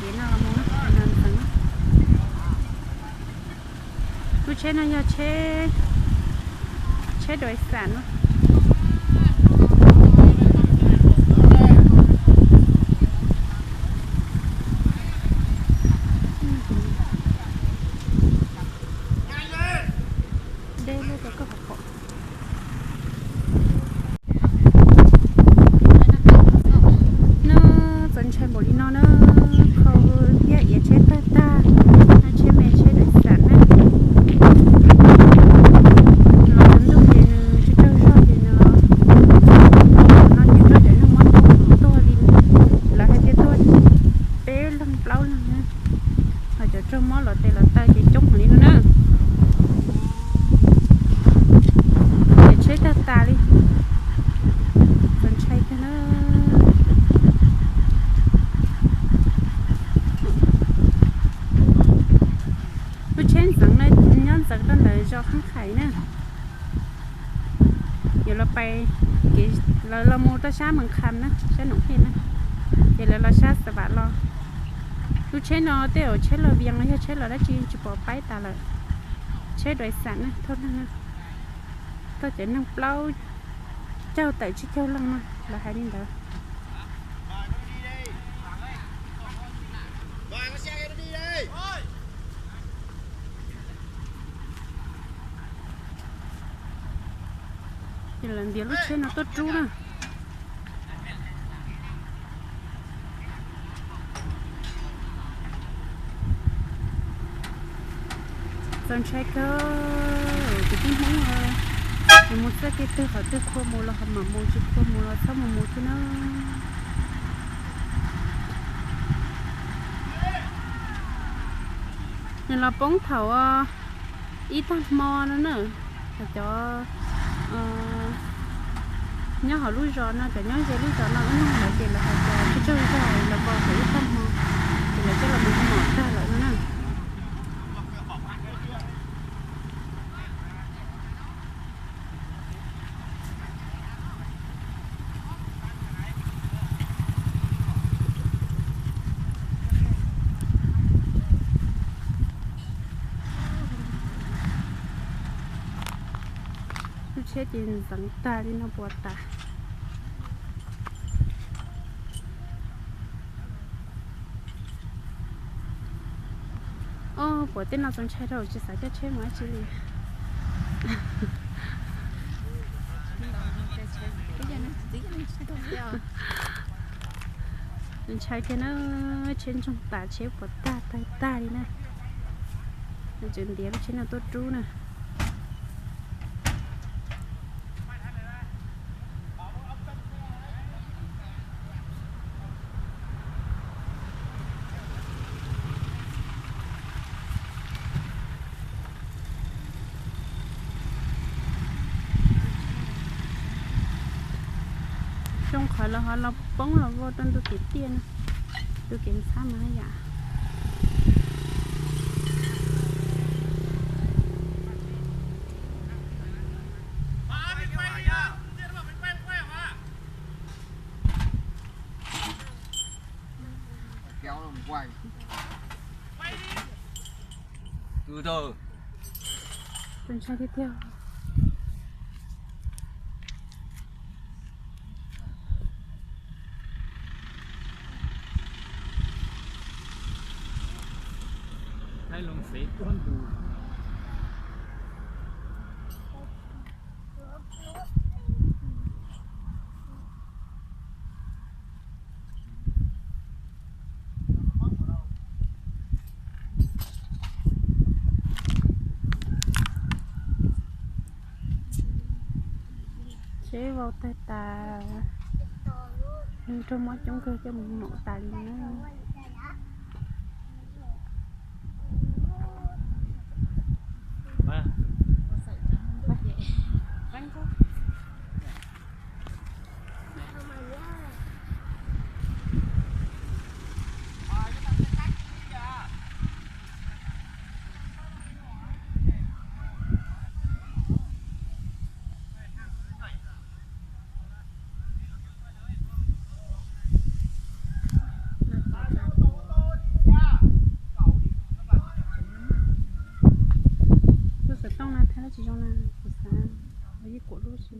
Ces no los mus no ntxeev. Lub tsheb no yog tsheb, tsheb dais xam no. Deb lub rau koj hauv paus. No txaus ntshai npaum li no na, khau thiab iav tsheb tag tag, no tsheb me tsheb dais xam na. Los ntuj ces nws tsis tsaug zog ces nws los, no ces nrog cov neeg mob coob tuag li, lawv hais tias tuag peb leeg plaub leeg na. Ho cov raug mob los tes los taw ces coob heev li no na. Ces tsheb tag tas li, txaus ntshai kawg na. Lub tsheb ntxeev no nyob ntxeev rau ntawm zos Kheeb Khais na. Yuav los pais, kev lawv los mus rau sab Mees Khas na, sab Noom Hej na, ces lawv los sab Xa Vam los. Lub tsheb no tej zaum tsheb los Vias los yog tsheb los dab tsi tsis pom paib tas lawm. Tsheb dais xam na, thauj neeg na, thauj cov neeg plaub caug tawm tsib caug leej no, lawv hais li ntawd. Ces lawv ntiav lub tsheb no tuaj rub na. Txaus ntshai kawg, kwv tij Hmoob, nws mus txoj kev twg qhov twg qhuas mus los ho mam mus, tsis qhuas mus los txhob mus mus thiab na. Nws los poob thaum ib tag hmo no na, cov nyob hauv lub zos no, cov nyob ze lub zos no wb nug lawv ces lawv hais tias tsis tsaug zog, lawv pom thaum ib tag hmo ces lawv coj los mus mom tag lawm no na. Lub tsheb ces ntxeev tag li no puas tas. Ob, puas tej no txaus ntshai rau tsis xav coj tsheb mus dab tsi li. Ntshai thiab na, tsheb ntsoog tas, tsheb puas tag tawg tag li na. Tseem ntiav lub tsheb no tuaj rub na. Xyoo qhov lawv ho los poob los vau rau ntu kev tiaj no, ntu kev ntxhab mas haj yam. Txaus ntshai tiag tiag. Thaij loo xev tuaj ntus. Tsheb vau tag tas, neeg raug mob coob kawg coj mus mom tas li na. Zoo na, thaij lub tsis zoo na, kuv xav ua yeej kuam lub si.